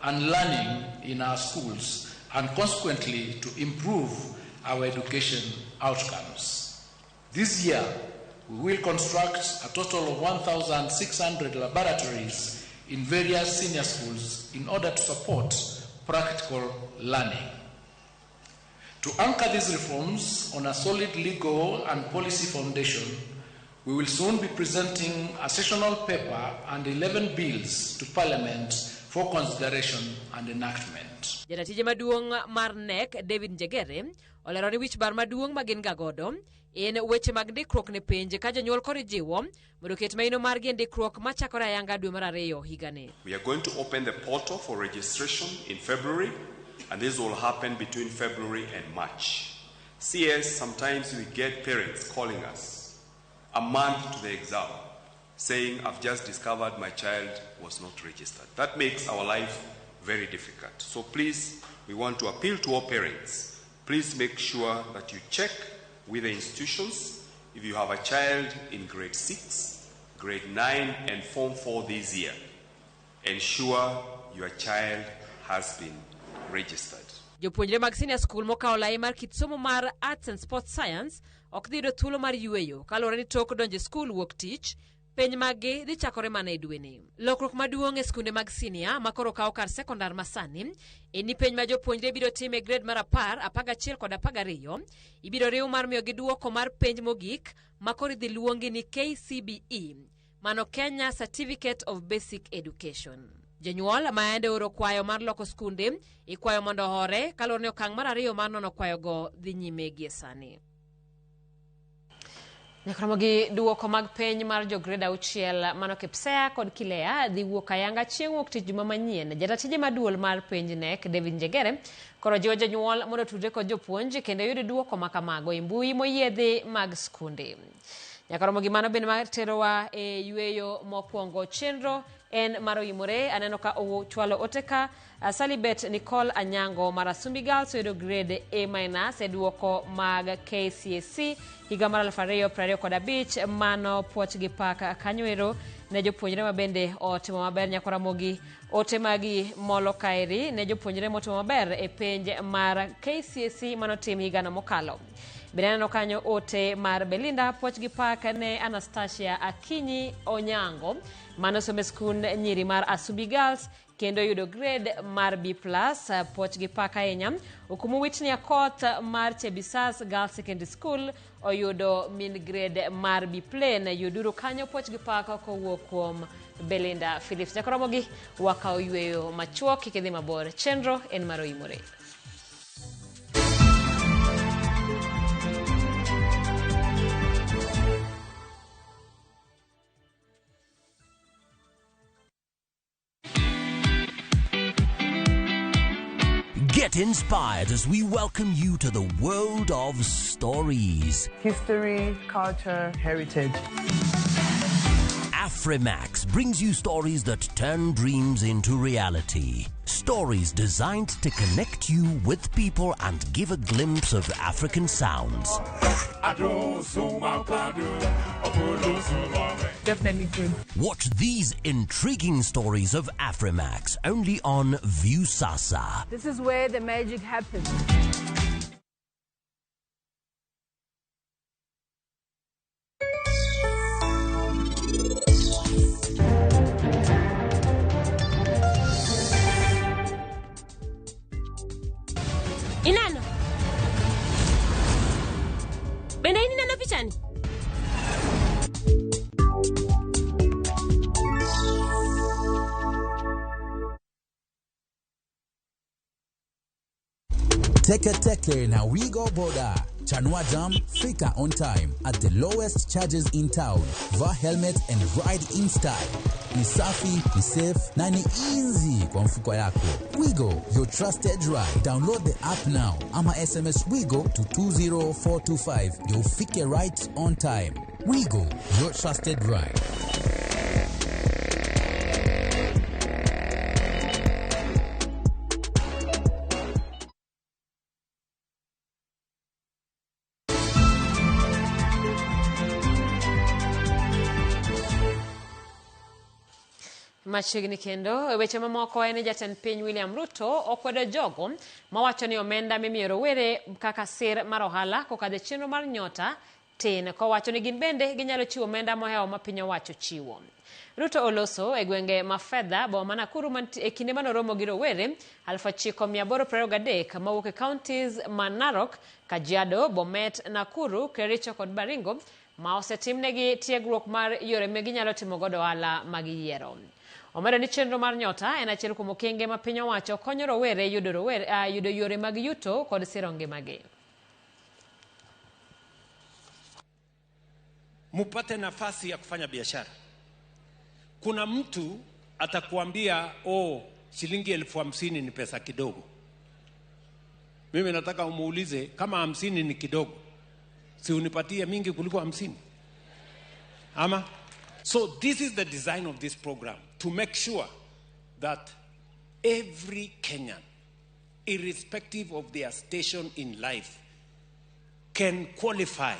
and learning in our schools and consequently to improve our education outcomes. This year, we will construct a total of 1,600 laboratories in various senior schools in order to support practical learning. To anchor these reforms on a solid legal and policy foundation, we will soon be presenting a sessional paper and 11 bills to Parliament for consideration and enactment.
Jatije maduong' mar KNEC David Njegere olero ni wich bar maduong' ma gin ga godo en weche mag ndikruok ne penj ka jonyuol koro ijiwo mondo oket maino margi e ndikruok machakore ayanga dwe mar 2 higani.
We are going to open the portal for registration in February, and this will happen between February and March. CS, sometimes we get parents calling us a month to the exam saying, I've just discovered my child was not registered. That makes our life very difficult. So please, we want to appeal to all parents. Please make sure that you check with the institutions. If you have a child in grade 6, grade 9, and Form 4 this year, ensure your child has been registered.
Jopuonjre mag senior school mokawo lai mar kit somo mar Arts and Sports Science ok dhi yudo thuolo mar yueyo kaluwore ni tok donjo e skul wuok tich, penj maggi dhi chakore mana e dweni. Lokruok maduong' e skunde mag senior ma koro kawo kar sekondar masani en ni penj ma jopuonjre biro timo e grade mar 10, 11 kod 12 ibiro riw mar miyogi duoko mar penj mogik ma koro idhi luongi ni KCBE, mano Kenya Certificate of Basic Education. Jonyuol ma yande oro kwayo mar loko skunde ikwayo mondo ohore kaluwore ni okang' mar 2 mar nono kwayogo dhi nyime gie sani. Nyaka gi duoko mag penj mar jo grade 6 mano KPSEA kod KILEA dhi wuok ayanga chieng' wuok tich juma manyien. Jatije maduol mar penj KNEC David Njegere koro jiwo jonyuol mondo otudre kod jopuonj kendo yud duoko ma kamago e mbui moyiedhi mag skunde. Nyaka romo gi mano bende materowa e yueyo mokwongo. Chenro en mar oimore. Aneno ka ochwalo ote ka Salibet Nicole Anyango mar Asumbi Girls oyudo grade A- e duoko mag KCSE higa mar 2025. Mano puoch gi pak kanyo ero ne jopuonjre ma bende otimo maber. Nyaka Ramogi ote magi molo kaeri ne jopuonjre motimo maber e penj mar KCSE manotim higano mokalo. Bende aneno kanyo ote mar Belinda puoch gi pak ne Anastasia Akinyi Onyango mano somo e skund nyiri mar Asumbi Girls kendo yudo grade mar B+, puoch gi pak ahinya. Okumu Whitney Akoth mar Chebisas Girls Secondary School oyudo min grade mar B plain. Yuduru kanyo puoch gi pak kowuok kuom Belinda Phillips. Nyaka Ramogi wakawo yueyo machuok, kik idhi mabor. Chenro en mar oimore.
Get inspired as we welcome you to the world of stories.
History, culture, heritage.
Afrimax brings you stories that turn dreams into reality. Stories designed to connect you with people and give a glimpse of African sounds.
Definitely good.
Watch these intriguing stories of Afrimax only on Viusasa.
This is where the magic happens.
Inano. Bende in ineno pichani?
Teke Teke na Wigo Boda. Chanua Jam, fika on time at the lowest charges in town. Vaa helmet and ride in style. Ni safi, ni safe na ni easy kwa mfuko yako. Wigo, your trusted ride. Download the app now ama SMS Wigo to 20425 ndio ufike right on time. Wigo, your trusted ride.
Machiegni kendo e weche mamoko en ni jatend piny William Ruto okwedo jogo mawacho ni omenda mimiyo rowere kaka sir mar ohala kokadho e chenro mar Nyota tin, kowacho ni gin bende ginyalo chiwo omenda mohewo ma piny owacho chiwo. Ruto oloso e gwenge ma Fedha, boma ma Nakuru e kinde manoromo gi rowere 9823 mawuok e counties ma Narok, Kajiado, Bomet, Nakuru, Kericho kod Baringo ma osetimnegi tiegruok mar yore ma ginyalo timo godo ohala ma giyiero. Omedo ni chenro mar Nyota en achiel kuom okenge ma piny owacho konyo rowere yudo yore mag yuto kod siro ngimagi.
Mupate nafasi ya kufanya biashara. Kuna mtu atakuambia, oh, shilingi 50,000 ni pesa kidogo. Mimi nataka umuulize kama 50 ni kidogo, si unipatie mingi kuliko 50? Ama? So this is the design of this program, to make sure that every Kenyan, irrespective of their station in life, can qualify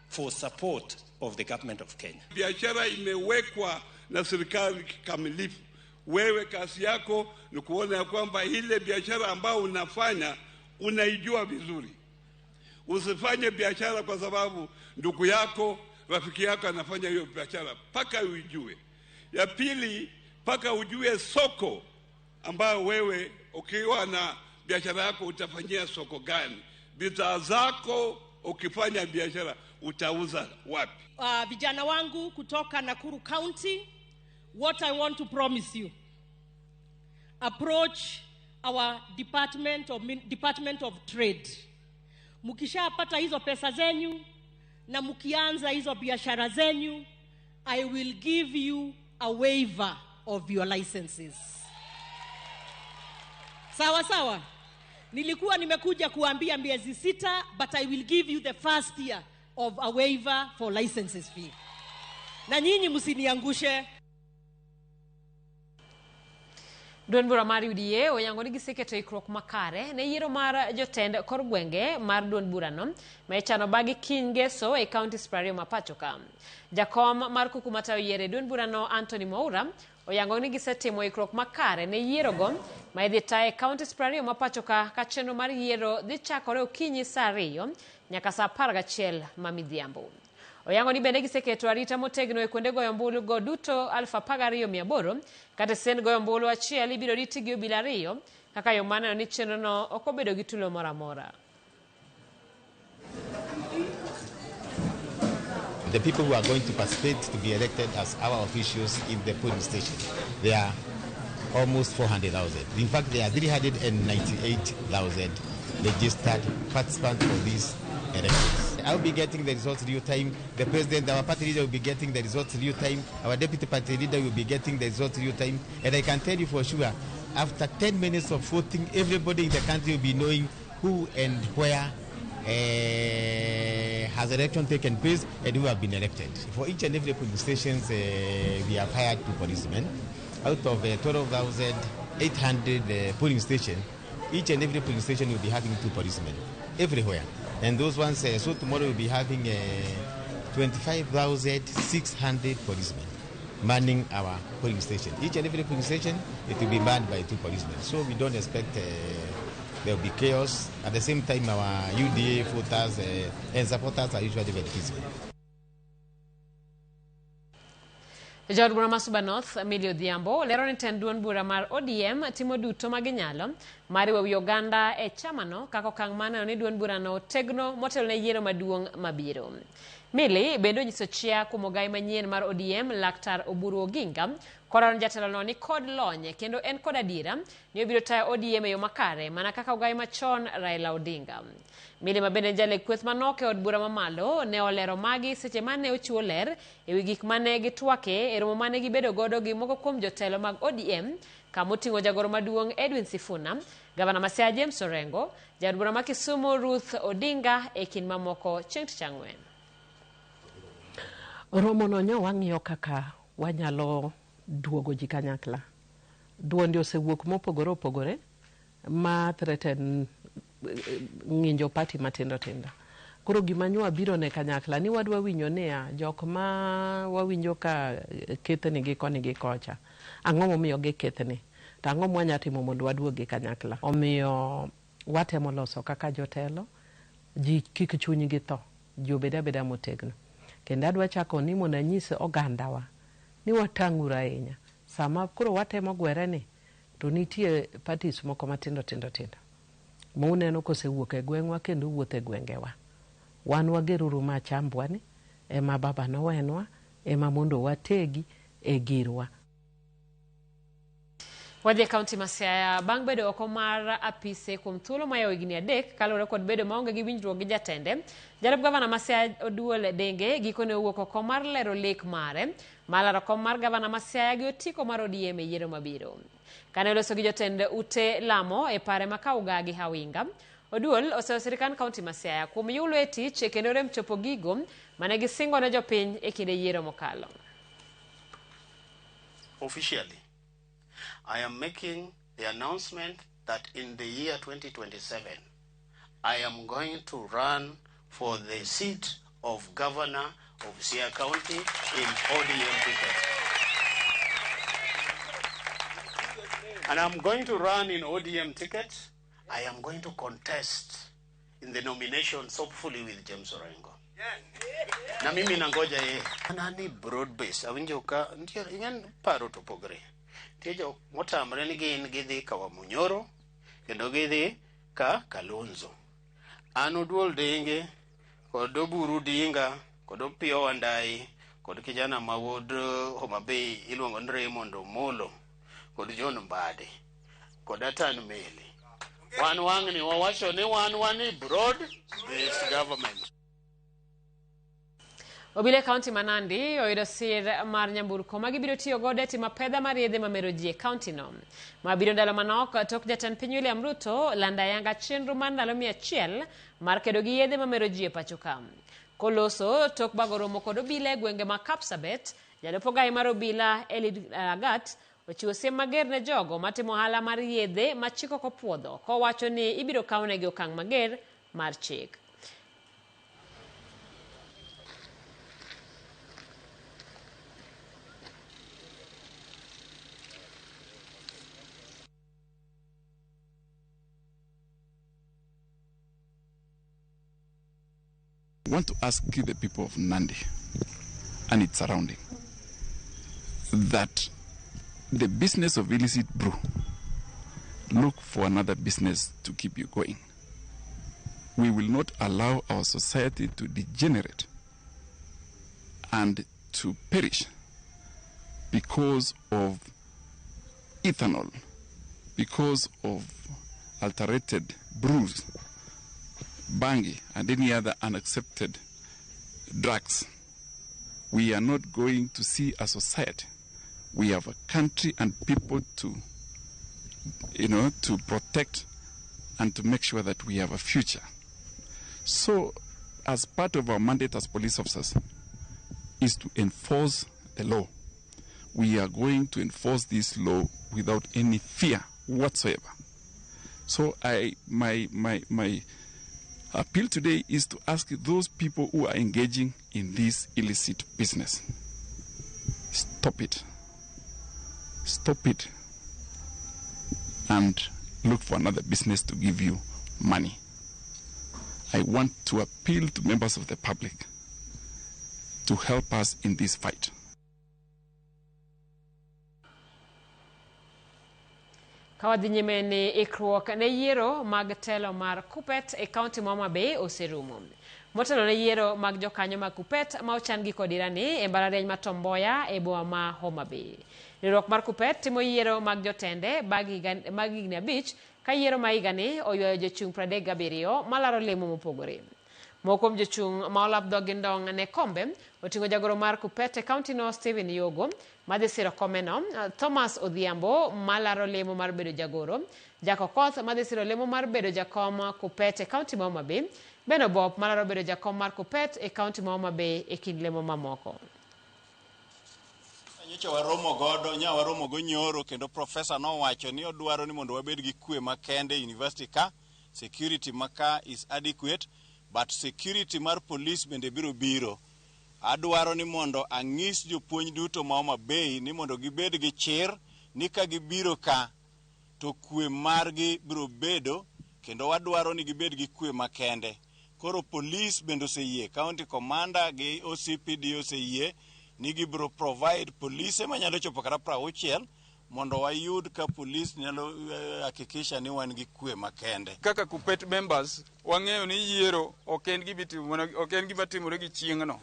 for support of the government of Kenya.
Biashara imewekwa na serikali kikamilifu. Wewe kazi yako ni kuona ya kwamba ile biashara ambayo unafanya unaijua vizuri. Usifanye biashara kwa sababu ndugu yako, rafiki yako anafanya hiyo biashara, paka uijue. Ya pili, paka ujue soko ambayo wewe ukiwa na biashara yako utafanyia soko gani. Bidhaa zako ukifanya biashara utauza wapi.
Vijana wangu kutoka Nakuru County, what I want to promise you, approach our Department of Trade. Mukishapata hizo pesa zenyu na mukianza hizo biashara zenyu, I will give you a waiver of your licenses. Sawa sawa. Nilikuwa nimekuja kuambia miezi 6, but I will give you the first year of a waiver for licenses fee. Na nyinyi msiniangushe.
Duond bura mar UDA oyango ni giseketo ikruok makare ne yiero mar jotend kor gwenge mar duond burano ma ichano bagi kiny ngeso e counties 20 ma pacho ka. Jakom mar kuku matayo yiero e duond burano Anthony Mwaura oyango ni gisetimo ikruok makare ne yierogo ma idhi ta e counties 20 ma pacho ka chenro mar yiero dhi chakore okinyi saa 2 nyaka saa 11 ma midhiambo. Oyango ni bende giseketo arita motegno e kuonde goyo ombulu go duto 12,800 kata sen goyo ombulu achiel ibiro riti gi obila 2 kaka yo maneno ni chenrono ok obedo gi tulo moro amora.
The people who are going to participate to be elected as our officials in the polling station, they are almost 400,000. In fact, there are 398,000 registered participants for these elections. I'll be getting the results real time. The president, our party leader will be getting the results real time. Our deputy party leader will be getting the results real time. And I can tell you for sure, After 10 minutes of voting, everybody in the country will be knowing who and where has election taken place and who have been elected. For each and every polling stations, we have hired 2 policemen. Out of 12,800 polling stations, each and every polling station will be having 2 policemen everywhere. And those ones, so tomorrow we'll be having 25,600 policemen manning our polling station. Each and every polling station, it will be manned by 2 policemen. So we don't expect there will be chaos. At the same time, our UDA voters and supporters are usually very peaceful.
Jaod bura ma Suba North, Millie Odhiambo, lero ni tend duond bura mar ODM timo duto maginyalo mar riwo wi oganda e chamano kaka okang' mar neno ni duond burano tegno motelo ne yiero maduong' mabiro. Millie bende onyiso chia kuom ogai manyien mar ODM Laktar Oburu Oginga kolero ni jatelono ni kod lony kendo en kod adiera ni obiro tayo ODM e yo makare mana kaka ogai machon Raila Odinga. Millie ma bende en jaleg kweth manok e od bura mamalo ne olero magi seche mane ochiwo ler ewi gik mane gitwake e romo mane gibedo godo gi moko kuom jotelo mag ODM kamoting'o jagoro maduong' Edwin Sifuna, gavana ma Siaya James Orengo, jaod bura ma Kisumu Ruth Odinga e kind mamoko chieng' tich ang'wen.
Romo no nyo wang'iyo kaka wanyalo duogo ji kanyakla. Duonde osewuok mopogore opogore ma threaten ng'injo party matindo tindo. Koro gima nyo wabiro ne kanyakla ni wadwa winjo niya jok ma wawinjo ka kethni gi koni gi kocha. Ang'o momiyo gikethni? To ang'o mwanya timo mondo waduog gi kanyakla? Omiyo watemo loso kaka jotelo, ji kik chunygi tho, ji obed abeda motegno. Kendo adwa chako ni mondo anyis ogandawa ni watang'uru ahinya. Sama koro watemo gwere ni to nitie parties moko matindo tindo tindo ma uneno kosewuok e gweng'wa kendo wuotho e gwengewa. Wan wageruru ma chambwa ni ema baba nowenwa ema mondo wategi e girwa.
Wadhi e kaunti ma Siaya bang' bedo oko mar apise kuom thuolo mayawo higni 3 kaluwore kod bedo maonge gi winjruok gi jatende. Jalup gavana ma Siaya Oduol Denge gikone owuok oko mar lero lek mare mar laro kom mar gavana ma Siaya gi otiko mar ODM e yiero mabiro. Kane oloso gi jotend ute lamo e pare ma Kauga gi Hawinga, Oduol oseyo sirikand kaunti ma Siaya kuom yulo e tich kendo rem chopo gigo mane gisingo ne jopiny e kinde yiero mokalo.
Officially, I am making the announcement that in the year 2027, I am going to run for the seat of governor of Siaya County in ODM ticket. And I'm going to run in ODM ticket. I am going to contest in the nominations, hopefully with James Orengo. Na mimi nangoja yeye. Nani broad base. Awinjo ka nitie ing'en paro to opogore. Nitie jok motamre ni gin gidhi ka Wamunyoro kendo gidhi ka Kalonzo. An Oduol Denge kod Oburu Odinga kod Opiyo Wandayi kod kijana ma wuod Homa Bay iluongo ni Raymond Omolo kod John Mbadi kod Atan Meli. Wan wang'ni wawacho ni wan wani broad based government.
Obila e kaunti ma Nandi oyudo sir mar nyamburko ma gibiro tiyo godo e timo apedha mar yedhe mamero ji e kaunti no. Ma biro ndalo manok tok jatend piny William Ruto lando ayanga chenro mar ndalo 100 mar kedo gi yedhe mamero ji e pacho ka. Koloso tok bago romo kod obila e gwenge ma Kapsabet, jalup ogai mar obila Eliud Lagat ochiwo siem mager ne jogo matimo ohala mar yedhe ma chik ok opuodho kowacho ni ibiro kawnegi okang' mager mar chik.
I want to ask the people of Nandi and its surrounding that the business of illicit brew, look for another business to keep you going. We will not allow our society to degenerate and to perish because of ethanol, because of alterated brews, bangi, and any other unaccepted drugs. We are not going to see a society. We have a country and people to to protect and to make sure that we have a future. So, as part of our mandate as police officers, is to enforce the law. We are going to enforce this law without any fear whatsoever. So my appeal today is to ask those people who are engaging in this illicit business, stop it. Stop it and look for another business to give you money. I want to appeal to members of the public to help us in this fight.
Kawadhi nyime ni ikruok ne yiero mag telo mar Kuppet e kaunti ma Homa Bay oserumo. Motelo ne yiero mag jokanyo mag Kuppet ma ochan gi kod irani e mbalariany ma Tom Mboya e boma ma Homa Bay. Riwruok mar Kuppet timo yiero mag jotende mag higni 5 ka yiero ma higani oywayo jochung' 37 malaro lemo mopogore. Moko kuom jochung' ma olap dhogi ndong' ne kombe oting'o jagoro mar Kuppet e kaunti no Stephen Yogo madhi siro komeno, Thomas Odhiambo malaro lemo mar bedo jagoro, Jack Okoth madhi siro lemo mar bedo jakom Kuppet e kaunti ma Homa Bay, Ben Obop malaro bedo jakom mar Kuppet e kaunti ma Homa Bay e kind lemo mamoko.
Nyocha waromo godo, nya waromo go nyoro kendo profesa nowacho ni odwaro ni mondo wabed gi kwe makende e university ka, security maka is adequate, but security mar police bende biro biro. Adwaro ni mondo ang'is jopuonj duto ma Homa Bay ni mondo gibed gi chir ni ka gibiro ka to kwe margi biro bedo kendo wadwaro ni gibed gi kwe makende. Koro police bende oseyie, county commander gi OCPD oseyie ni gibiro provide police manyalo chopo kata 60 mondo wayud ka police nyalo hakikisha ni wan gi kwe makende.
Kaka Kuppet members wang'eyo ni yiero ok en gima timore gi chieng'no.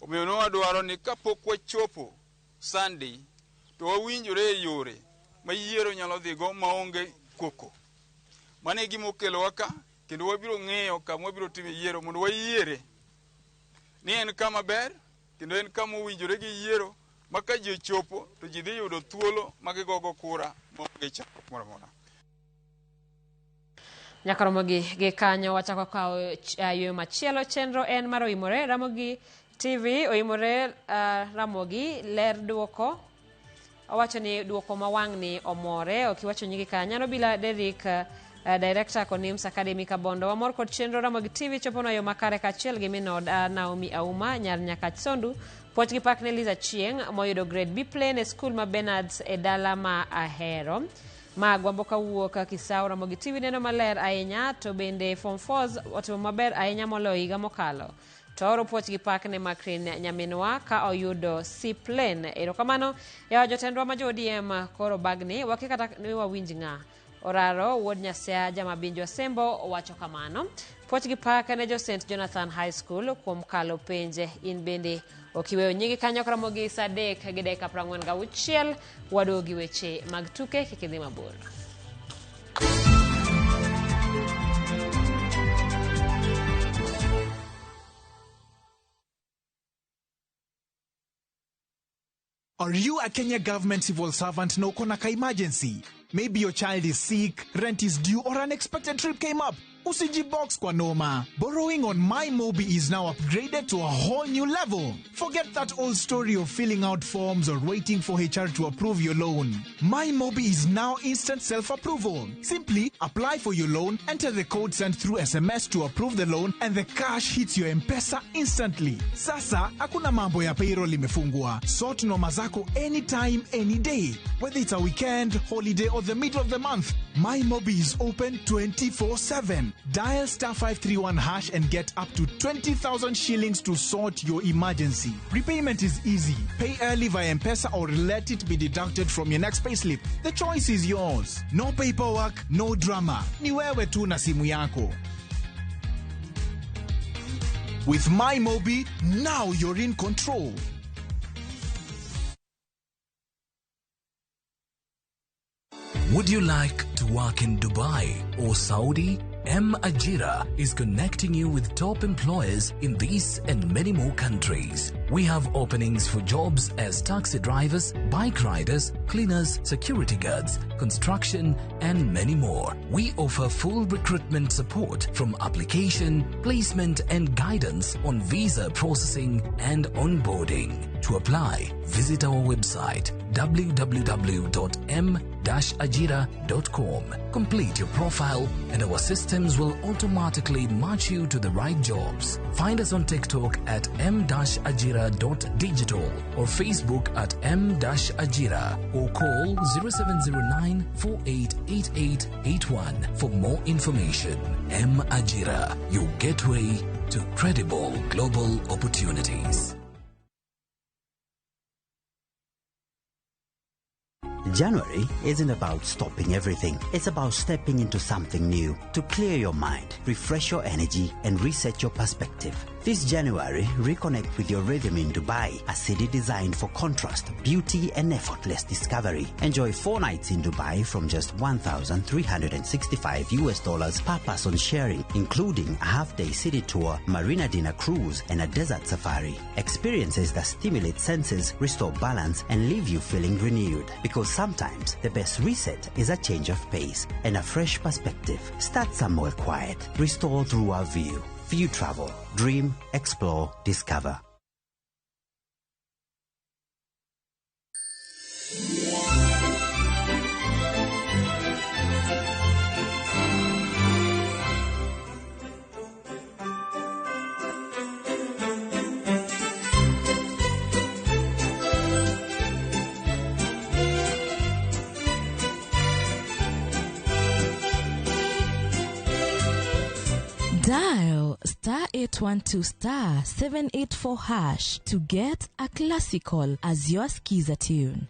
Omiyo ne wadwaro ni kapok wachopo Sunday to wawinjore e yore ma yiero nyalo dhigo maonge koko. Mano e gima okelowa ka kendo wabiro ng'eyo kama wabiro time yiero mondo wayiere ni en kama ber kendo en kama owinjore gi yiero ma ka ji ochopo to ji dhi yudo thuolo ma gigogo kura maonge chandruok moro amora.
Nyaka romogi gi kanyo wachako kawo yo machielo. Chenro en mar oimore Ramogi TV oimore Ramogi ler duoko. Owacho ni duoko ma wang'ni omore ok iwacho nyingi kanyo. Bila Derrick Director Konims Academy Kabondo wamor kod chenro Ramogi TV chopono yo makare kaachiel gi minod Naomi Auma nyar Nyakach Sondu. Puoch gi pak ne Liza Chieng' moyudo grade B plain e skul ma Bernards e dala ma Ahero. Ma Gwambo kawuok Kisau Ramogi TV neno maler ahinya to bende form 4s otimo maber ahinya moloyo higa mokalo. To oro puoch gi pak ne Makrin nyaminwa ka oyudo C plain. Erokamano yawa jotendwa ma jo ODM koro bagni wakia kata ni wawinj ng'a. Oraro wuod Nyasaye Jamabinjo Asembo owacho kamano. Puoch gi pak ne jo St Jonathan High School kuom kalo penje. In bende okiweyo nyingi kanyo Ramogi saa 3:46 waduogo gi weche mag tuke kik idhi mabor.
Are you a Kenya government civil servant na uko na ka emergency? Maybe your child is sick, rent is due, or an unexpected trip came up. Usijibox kwa noma. Borrowing on MyMobi is now upgraded to a whole new level. Forget that old story of filling out forms or waiting for HR to approve your loan. MyMobi is now instant self-approval. Simply apply for your loan, enter the code sent through SMS to approve the loan, and the cash hits your M-Pesa instantly. Sasa, hakuna mambo ya payroll imefungwa. Sort noma zako anytime, any day. Whether it's a weekend, holiday, or the middle of the month, MyMobi is open 24/7. Dial *531# and get up to 20,000 shillings to sort your emergency. Repayment is easy. Pay early via M-Pesa or let it be deducted from your next payslip. The choice is yours. No paperwork, no drama. Ni wewe tu na simu yako. With MyMobi, now you're in control.
Would you like to work in Dubai or Saudi?
M Ajira is connecting you with top employers in these and many more countries. We have openings for jobs as taxi drivers, bike riders, cleaners, security guards, construction, and many more. We offer full recruitment support from application, placement, and guidance on visa processing and onboarding. To apply, visit our website www.m-ajira.com. Complete your profile and our systems will automatically match you to the right jobs. Find us on TikTok at m-ajira.digital or Facebook at m-ajira or call 0709 488881 for more information. M Ajira, your gateway to credible global opportunities.
January isn't about stopping everything. It's about stepping into something new to clear your mind, refresh your energy, and reset your perspective. This January, reconnect with your rhythm in Dubai, a city designed for contrast, beauty, and effortless discovery. Enjoy 4 nights in Dubai from just $1,365 per person sharing, including a half-day city tour, marina dinner cruise, and a desert safari. Experiences that stimulate senses, restore balance, and leave you feeling renewed. Because sometimes the best reset is a change of pace and a fresh perspective. Start somewhere quiet. Restore through our view. View Travel. Dream, explore, discover.
Dial star 812 star 784 hash to get a classical as your skiza tune.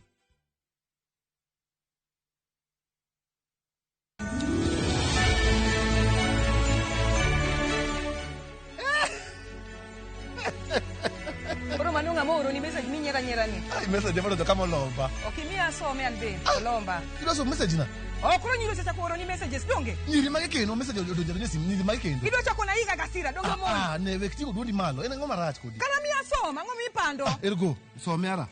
Koro manunga moro ni message mi nyera nyera ni.
Ai message moro to kama lomba.
Okay, mi asome an be lomba.
Iloso message na.
Oh, koro nyiro sasa koro ni messages donge.
Nyiri mage kendo message odonjo ne sim nyiri mage kendo.
Idwa chako na iga gasira donge mo.
Ah, ne wek tigo duondi malo. En ang'o marach kodi?
Kara mi asoma ang'o mi pando.
Ergo, some ara.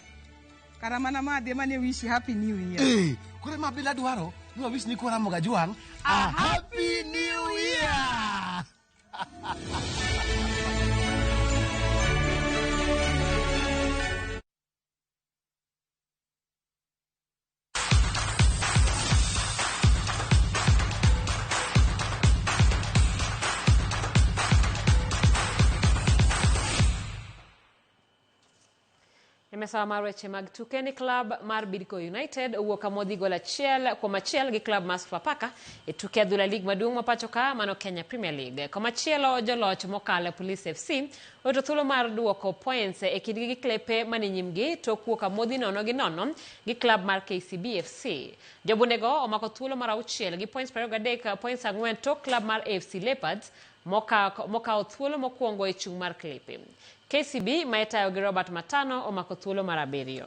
Kara mana madhi mane wish happy new year.
Eh, kore ma bila dwaro, ni wa wish ni kora moga juang. A happy new year.
Mesawa mar weche mag tuke ni club mar Bidco United owuok amodhi gol 1-1 gi club mar Sofapaka e tuke adhula league maduong' ma pacho ka mano Kenya Premier League. Komachielo joloch mokalo Police FC owito thuolo mar duoko points e kindgi gi klepe mane nyimgi tok wuok amodhi 0-0 gi club mar KCB FC. Jobundego omako thuolo mar 6 gi points 23 points 4 tok club mar AFC Leopards mokawo thuolo mokwongo e chung' mar klepe. KCB ma itayo gi Robert Matano omako thuolo mar 7.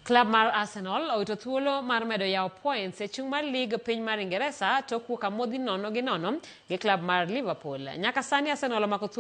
Club mar Arsenal owito thuolo mar medo yawo points e chung' mar league piny mar Ingeresa tok wuok amodhi 0-0 gi club mar Liverpool. Nyaka sani Arsenal omako thuolo